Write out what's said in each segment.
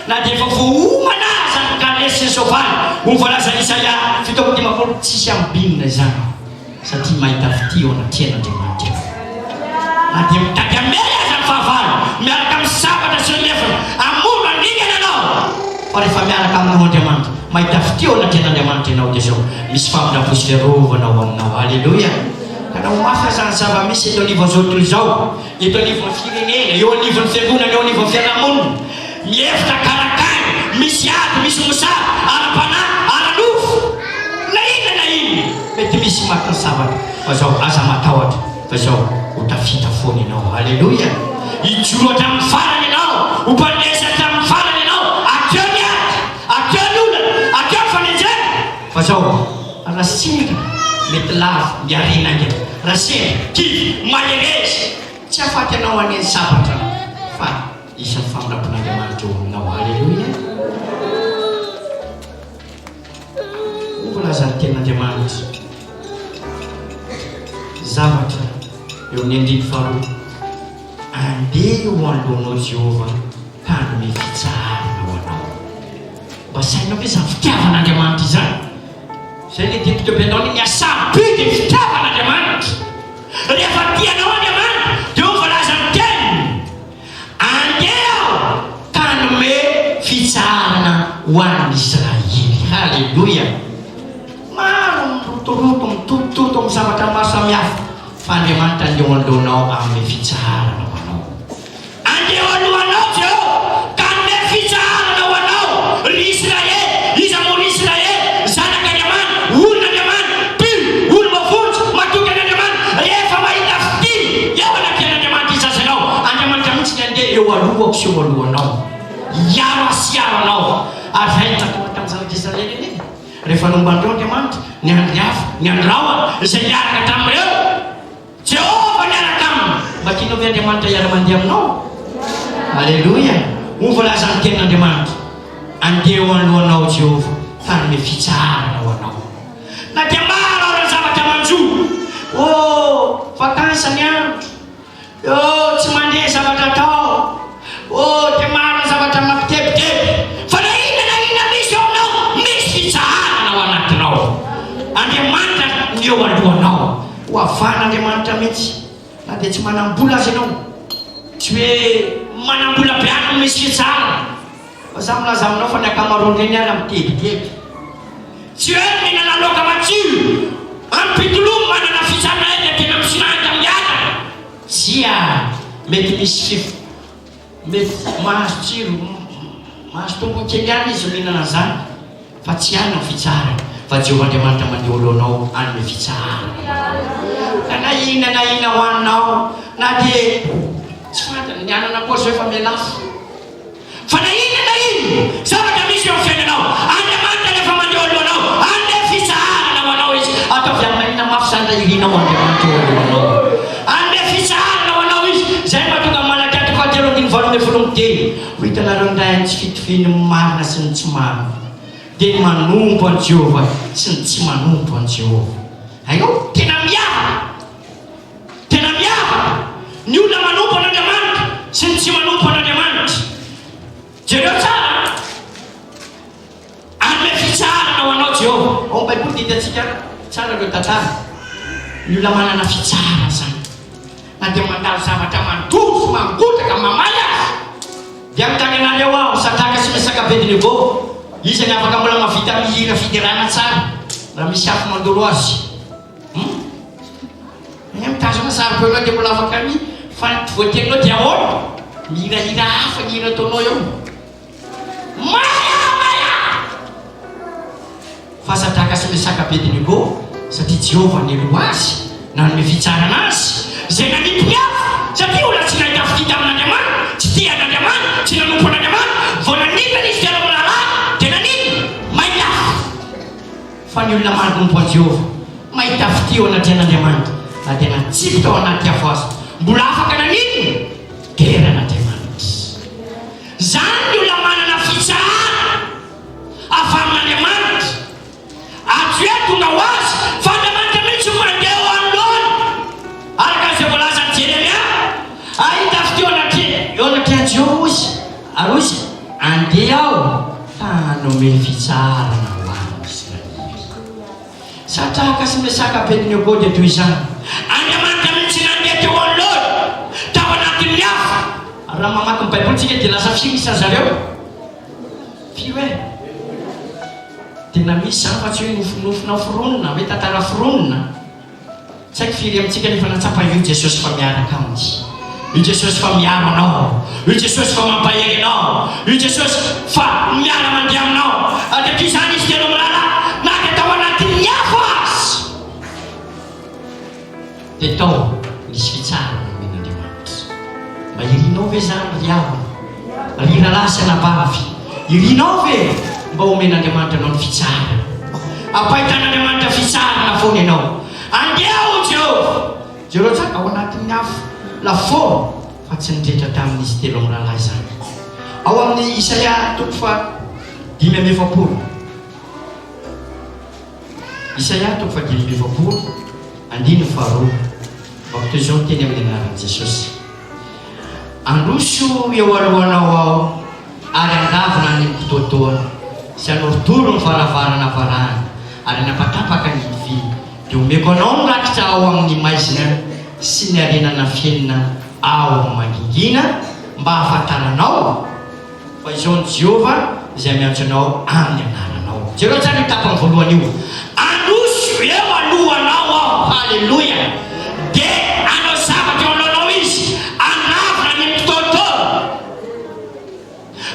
Na dia efa voaomana aza ny kalesy sy ny soavaly, hoy ny voalazan'i Isaia 57, tsisy ambinina izany, satria mahita fitia eo anatrehan'Andriamanitra ianao. Na dia mitady hamely aza ny fahavalo, miaraka amin'ny sabatra sy ny lefona, hamono handringana anao, fa rehefa miaraka aminao Andriamanitra, mahita fitia eo anatrehan'Andriamanitra ianao, dia izao, misy famindram-po sy fiarovana ao aminao. Aleloia! Ka na ho mafy aza ny zava-misy eto anivon'izao tontolo izao, eto anivon'ny firenena, eo anivon'ny fiangonana, eo anivon'ny fiarahamonina, mihevitra karakara, misy ady, misy mosary, ara-panahy, ara-nofo, na inona na inona, mety misy maty ny sabatra, fa izao, aza matahotra, fa izao, ho tafita foana ianao. Aleloia! Hijoro hatramin'ny farany ianao, ho mpandresy hatramin'ny farany ianao, hatreo ny ady, hatreo ny olana, hatreo ny fanenjehana, fa izao, raha sendra mety lavo, miarina haingana, raha sendra kivy, mahereza, tsy hahafaty anao anie ny sabatra, fa isan'ny famindrampon'Andriamanitra eo aminao. Aleloia! Hoy voalazan'ny tenin'Andriamanitra, zavatra eo amin'ny andininy faharoa, Andeha eo anoloanao Jehovah ka hanome fitsaharana ho anao. Mba sahinao ve izany fitiavan'Andriamanitra izany? Izay ilay depiote be anao ny hasarobidy ny fitiavan'Andriamanitra. Rehefa tia anao Andriamanitra dia hoy voalazan'ny teniny, Andeha aho ka hanome fitsaharana ho an'ny Israely. Haleloia! Maro ny mirotoroto, mitotototo amin'ny zavatra maro samihafa, fa Andriamanitra andeha eo anoloanao hanome fitsaharana ho anao. Andeha eo alohanao Jehovah, ka hanome fitsaharana ho anao, ry Israely. Iza moa ry Israely? Zanak'Andriamanitra, olon'Andriamanitra, mpino, olom-boavonjy, matoky an'Andriamanitra. Rehefa mahita fitia eo anatrehan'Andriamanitra izy aza ianao, Andriamanitra mihitsy ny handeha eo alohako sy eo alohanao, hiaro ahy sy hiaro anao. Ary izay no nataony tamin'ny zanak'Israely anie. Rehefa nomba an'ireo Andriamanitra, niandry afo, niandry rahona, izay niaraka tamin'ireo. Jehovah niaraka aminy. Mba tianao ve Andriamanitra hiara-mandeha aminao? Aleloia! Hoy voalazan'ny Tenin'Andriamanitra, Andeha eo anoloanao Jehovah, fa hanome fitsaharana ho anao. Na dia maro ara ny zavatra manjo, oh, vacances ny andro, oh, tsy mandeha zavatra atao, oh, dia maro ny zavatra mampitebiteby, fa na inona na inona misy eo aminao, misy fitsaharana ao anatinao. Andriamanitra no eo alohanao. Ho havan'Andriamanitra mihitsy na dia tsy manam-bola aza ianao. Tsy hoe manam-bola be any no misy fitsaharana. Fa za milaza aminao fa ny ankamaroan'ireny ary mitebiteby. Tsy hoe ny mihinana laoka matsiro amim-pitoloha manana fitsaharana dia tena misinahitra miadana. Tsia, mety misy fif. Mety mahazo tsiro, mahazo tombony kely ihany izy mihinana an'izany, fa tsy any ny fitsaharana, fa Jehovah Andriamanitra mandeha eo alohanao hanome fitsaharana ho anao. Ka na inona na inona hohaninao, na dia tsy fantany, ny anana koa zao efa mihalafo. Fa na inona na inona zavatra misy eo amin'ny fiainanao, Andriamanitra rehefa mandeha eo alohanao, hanome fitsaharana ho anao Izy. Ataovy amin'ny mahina mafy izany raha irinao Andriamanitra eo alohanao. Hanome fitsaharana ho anao Izy. Izay no mahatonga ny Malakia toko fahatelo andininy 18 miteny, Ho hitanareo indray ny tsy fitovian'ny marina sy ny tsy marina, dia ny manompo an'i Jehovah sy ny tsy manompo an'i Jehovah. Hainao? Tena miavaka! Tena miavaka ny olona manompo an'Andriamanitra sy ny tsy manompo an'Andriamanitra. Jereo tsara an! Hanome fitsaharana ho anao Jehovah. Ao amin'ny Baiboly dia hitantsika tsara ireo tantara. Ny olona manana fitsaharana izany, na dia mandalo zavatra mandoro sy mangotraka, mamay aza, dia mitaky anareo aho, Sadraka sy Mesaka Abednego, iza ny afaka mbola mahavita mihira fiderana tsara raha misy afo mandoro azy? Hum? Eny mitazona saribao ianao dia mbola afaka ny fa ny voateninao dia ahoana? Mihirahira hafa ny hira ataonao eo. Maya! Maya! Fa Sadraka sy Mesaka Abednego satria Jehovah nialoha azy, nanome fitsarana azy, izay nanipy ny afo, satria olona tsy nahita fitia tamin'Andriamanitra, tsy tia an'Andriamanitra, tsy nanompo an'Andriamanitra, vao nanipy an'izy telo mirahalahy, dia naninona? May ny afo. Fa ny olona manompo an'i Jehovah mahita fitia eo anatrehan'Andriamanitra, na dia natsipy tao anaty afo aza, mbola afaka naninona? Dera an'Andriamanitra. Izany ny olona manana fitsaharana avy amin'Andriamanitra. Ary tsy hoe tonga ho azy, fa Andriamanitra mihitsy no mandeha eo anoloany. Araka izay voalazan'i Jeremia, hahita fitia eo anatrehan'i Jehovah izy, ary hoy izy, Andeha aho fa hanome fitsaharana ho an'ny Israely. Sadraka sy Mesaka Abednego dia toy izany. Andriamanitra mihitsy nandeha teo anoloany, tao anatin'ny afo. Ary raha mamaky ny Baiboly tsika dia lasa firy isan zareo? Firy e? Tena misy izany fa tsy hoe nofinofina foronina, hoe tantara foronina. Tsy haiko firy amintsika nefa nahatsapa io Jesosy fa miaraka aminy. Io Jesosy fa miaro anao. Io Jesosy fa mampahery anao. Io Jesosy fa miara mandeha aminao. Ary dia toy izany izy telo mirahalahy na dia tao anatin'ny afo aza. Dia tao nisy fitsarana nomen'Andriamanitra. Mba irinao ve izany ry havana? Ry rahalahy sy anabavy, irinao ve mba homen'Andriamanitra anao ny fitsarana? Ampahitan'Andriamanitra fitsarana foana ianao. Andeha hoy Jehovah! Jereo tsara, ao anatin'ny afo lafaoro, fa tsy nirehitra tamin'izy telo mirahalahy izany. Ao amin'ny Isaia toko faha 45. Isaia toko faha 45, andininy faharoa. Vaky toy izao ny teny amin'ny anaran'i Jesosy. Handroso eo alohanao Aho ary handavona ny mikitoatoa sy hanorotoro ny varavarana varahana ary hanapatapaka ny vy, dia homeko anao ny rakitra ao amin'ny maizina sy ny harena nafenina ao amin'ny mangingina, mba hahafantaranao fa izao ny Jehovah izay miantso anao amin'ny anaranao. Jereo tsara io tapany voalohany io. Handroso eo alohanao Aho. Haleloia! Dia hanao zavatra eo alohanao Izy, handravona ny mpitoatoa,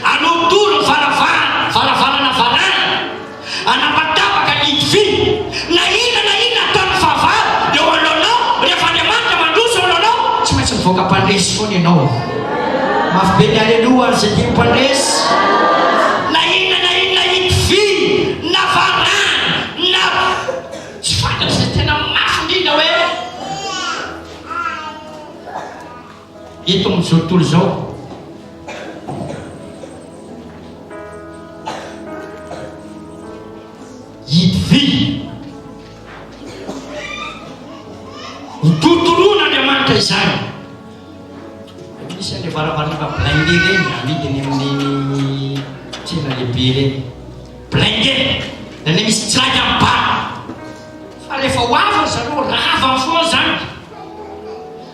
hanorotoro ny varavarana, varavarana varahina. Hanapatapaka ny hidy vy. Na inona na inona ataon'ny fahavalo eo anoloanao, rehefa Andriamanitra mandroso eo anoloanao, tsy maintsy mivoaka mpandresy foana ianao. Mafy be ny aleloa ary izay tia mpandresy. Na inona na inona hidy vy, na varahana, na tsy fantatro izay tena mafy indrindra hoe eto amin'izao tontolo izao. Hidy vy. Ho torotoroan'Andriamanitra izany. Misy an'ilay varavarana blindé ireny, amidy eny amin'ny tsena lehibe ireny. Blindé, ilay misy tsiraika amin'ny bala. Fa rehefa ho avy ry zareo, rava foana izany.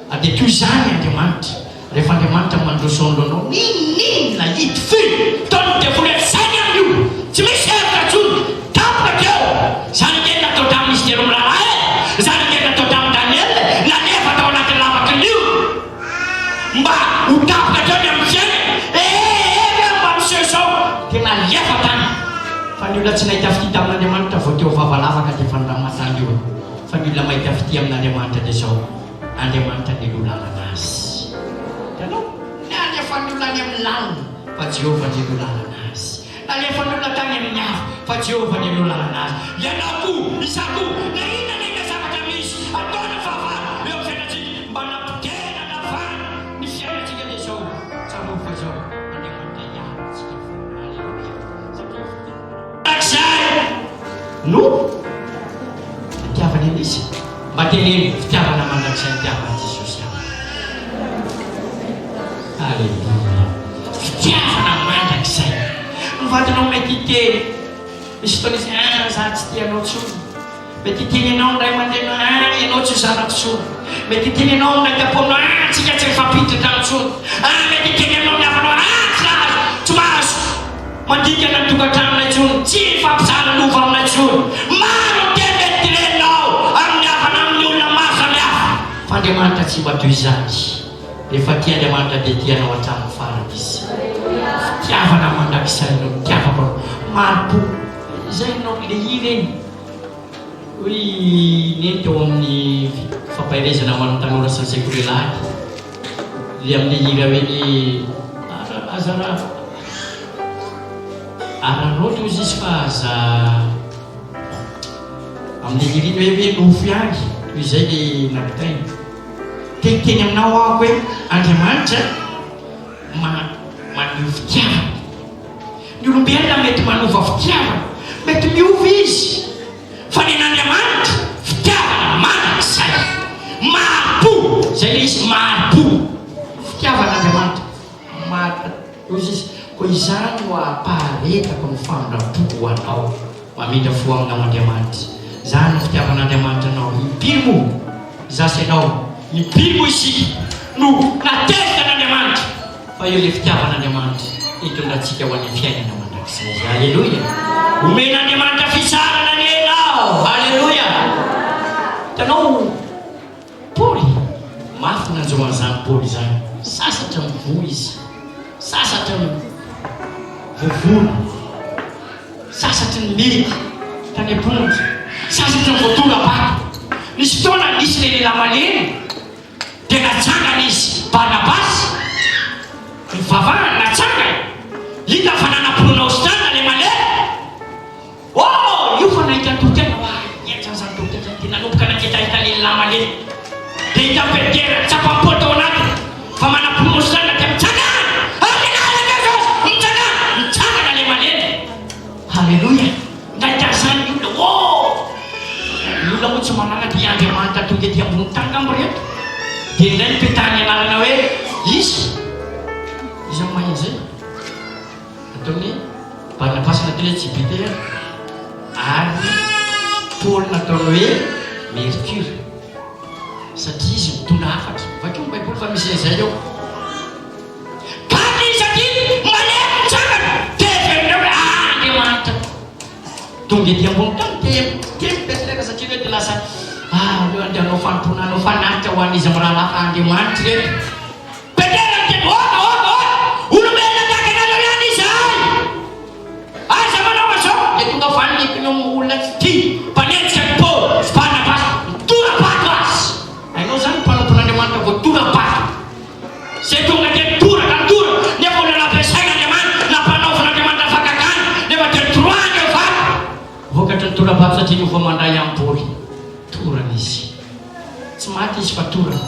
Ary dia toy izany Andriamanitra. Rehefa Andriamanitra mandroso eo anoloanao, n'inon'inona hidy fy, taon'ny devoly hoe zay ny amin'io, tsy misy hevitra intsony, tampoka teo, izany ange no natao tamin'izy telo mirahalahy e, izany ange no natao tamin'i Daniela e, nalefa tao anatin'ny lavaky ny liona, mba ho tampoka teo ny amin'ny fiainany, ee ve mba miseho izao, dia nalefa tany, fa ny olona tsy nahita fitia tamin'Andriamanitra vao teo vava lavaka dia efa niramatany liona, fa ny olona mahita fitia amin'Andriamanitra dia izao. Andriamanitra nialoha lalana azy. Hitanao? Nalefan'ny olona any amin'ny lalina, fa Jehovah nialoha lalana azy. Nalefan'ny olona tany amin'ny afo, fa Jehovah nialoha lalana azy. Ianao koa, izaho koa, na inona na inona zavatra misy, ataona fahavalo eo amin'ny fiainantsika, mba nampodehana, navahana ny fiainantsika dia izao, tsarovy fa izao, Andriamanitra hiaro antsika foana. Aleloia! Satria fitiavana. Mandrakizay no nitiavany an'iza? Mba teneno, fitiavana mandrakizay nitiavan'i Jesosy ahy. Aleloia. Fitiavana mandrakizay. Ny vadinao mety hiteny, misy fotoana izy, ah, za tsy tia anao intsony. Mety hiteny anao ny ray aman-dreninao, ah, ianao tsy ho zanako intsony. Mety hiteny anao ny ray tam-ponao, ah, tsika tsy mifampiditra intsony. Ah, mety hiteny aminao ny havanao, ah, tsy azo, tsy mahazo mandingana ny tokantranonay intsony, tsy hifampizara lova aminay intsony. Maro ny teny mety teneninao amin'ny havana amin'ny olona maro samihafa. Fa Andriamanitra tsy mba toy izany. Rehefa tia Andriamanitra dia tia anao hatramin'ny farany Izy. Fitiavana mandrakizay no nitiavako anao. Mari-po. Izay no le hira iny. Hoy i Neny teo amin'ny fampaherezana ho an'ny tanora sy ny sekoly alahady. Le amin'le hira hoe ny aza araraoty hozy izy fa aza amin'le hira iny hoe hoe nofo ihany. Toy izay le nampitainy. Te hiteny aminao aho hoe Andriamanitra maneho fitiavana. Ny olombelona mety manova fitiavana, mety miova izy, fa ny an'Andriamanitra fitiavana mandrakizay. Mahari-po, izay ilay izy, mahari-po. Fitiavana Andriamanitra, mahari-po. Hoy izy, koa. izany no ampaharetako ny famindram-poko ho anao. Mamindra fo aminao Andriamanitra. Izany no fitiavan'Andriamanitra anao. Impiry moa izaho sy ianao, impiry moa isika no natezitra an'Andriamanitra? Fa eo ilay fitiavan'Andriamanitra hitondra antsika ho any amin'ny fiainana mandrakizay. Aleloia! Omen'Andriamanitra fitsaharana anie ianao. Aleloia! Hitanao, Paoly, mafy ny nanjo an'izany Paoly izany. Sasatra mivoha izy. Sasatra voavono. Sasatry ny mety tany am-ponja. Sasatry ny voatora-bato. Nisy fotoana nisy ilay lehilahy malemy dia natsangana izy, Barnabasy. Nivavahany, natsangany. Hita fa nanam-pinoana hositrana ilay malemy. Oh! Io fa nahita ny toriteny, oay, henjana izany toriteny izany. Dia nanomboka nangetaheta lehilahy malemy. Dia hitan'i Petera, tsapan'i Paoly tao anatiny fa manam-pinoana hositrana dia mitsangana! Amin'ny anaran'i Jesosy! Mitsangana! Mitsangana ilay malemy. Haleloia! Nahita an'izany ny olona, oh! Ny olona moa tsy mahalala dia Andriamanitra tonga ety ambony tany angamba ireto. Dia indray nipetahany anarana hoe iza? Iza no mahay an'izay? Nataony Barnabasy nataony hoe Jupiter ary Paoly nataony hoe Mercure satria izy mitondra hafatra. Vakio ny Baiboly fa misy an'izay ao. Gaga izy satria malemy mitsangana dia heverinareo hoe Andriamanitra tonga ety ambony tany dia miteny Petera satria hoe dia lasa ah aleo andeha hanao fanompoana hanao fanatitra ho an'izy mirahalahy fa Andriamanitra ireto. Petera niteny, Oka, oka, oka! Olombelona tahaka anareo ihany izahay! Aza manao an'izao! Dia tonga vanona ny olona tsy tia, mpanenjika an'i Paoly sy Barnabasy, nitora-bato azy! Hainao izany ny mpanompon'Andriamanitra voatora-bato? Izay tonga dia nitoraka, nitoraka, nefa olona nampiasain'Andriamanitra, nampanaovin'Andriamanitra fahagagana, nefa dia nitoroahany ireo vato! Vokatry ny tora-bato satria niova mandray an'i Paoly, torana izy. Tsy maty izy fa torana.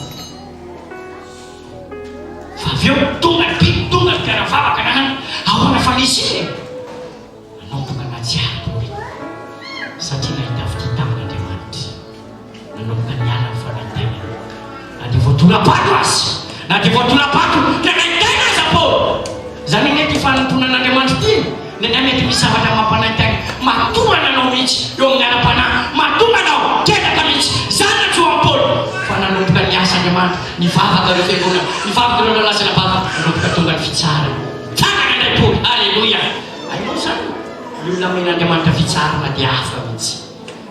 Fa avy eo tonga ny mpino, tonga ny mpiara-mivavaka nanana, ahoana fa nisy inona e? Nanomboka nahatsiaro Paoly satria nahita fitia tamin'Andriamanitra. Nanomboka niala ny fanaintainana. Na dia voatora-bato aza, na dia voatora-bato nanaintaina aza Paoly. Izany anie ity fanompoana an'Andriamanitra ity e! Indraindray mety misy zavatra mampanaintaina, mahatorana anao mihitsy eo amin'ny ara-panahy, mahatonga anao ketraka mihitsy. Izany nanjo an'i Paoly. Fa nanomboka niasa Andriamanitra, nivavaka ireo fiangonana, nivavaka ireo rahalahy sy anabavy, nanomboka tonga ny fitsaharana. Tsangana indray Paoly! Aleloia! Hainao izany? Ny olona omen'Andriamanitra fitsaharana dia hafa mihitsy.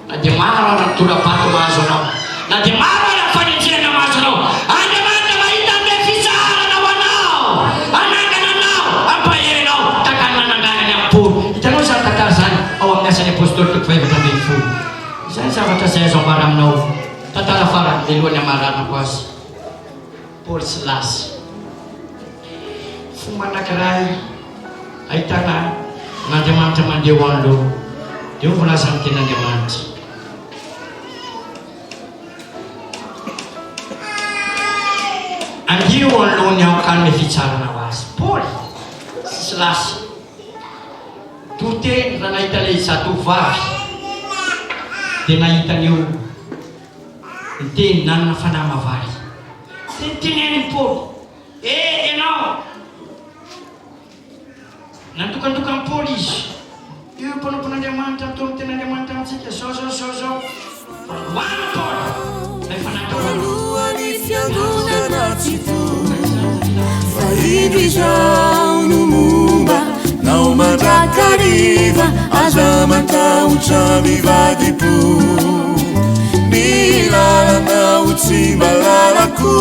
Na dia maro ara ny tora-bato mahazo anao, na dia maro ara ny fanenjehana mahazo anao, Andriamanitra mahita hanome fitsaharana ho anao, hanangana anao, hampahery anao, tahaka ny nananganany an'i Paoly. Hitanao izany tantara izany ao amin'ny Asan'ny Apostoly toko faha-14. Izay ny zavatra izay azo ambara aminao. Tantara farany, mialohan'ny hamaranako azy. Paoly sy Lasy. Fomba anankiray ahitana an'Andriamanitra mandeha ho anoloana. Dia eo voalazan'ny tenin'Andriamanitra. Andeha eo anoloany aho ka hanome fitsarana ho azy. Paoly sy Silasy. Toriteny raha nahita ilay zatovovavy dia nahita an'io niteny nanana fanahy mahavaly. Dia niteneniny Paoly, Eh, ianao! Nandokandoka an'i Paoly izy. Io mpanompon'Andriamanitra mitory ny tenin'Andriamanitra amintsika, izao, izao, izao, izao. Fa androany Paoly, ilay fanahy tao aminy. Alohan'ny fiangonana tsy fa indro izaho no momba nao mandrakariva aza matahotra mivadi-po ny lalanao tsy mba lalako.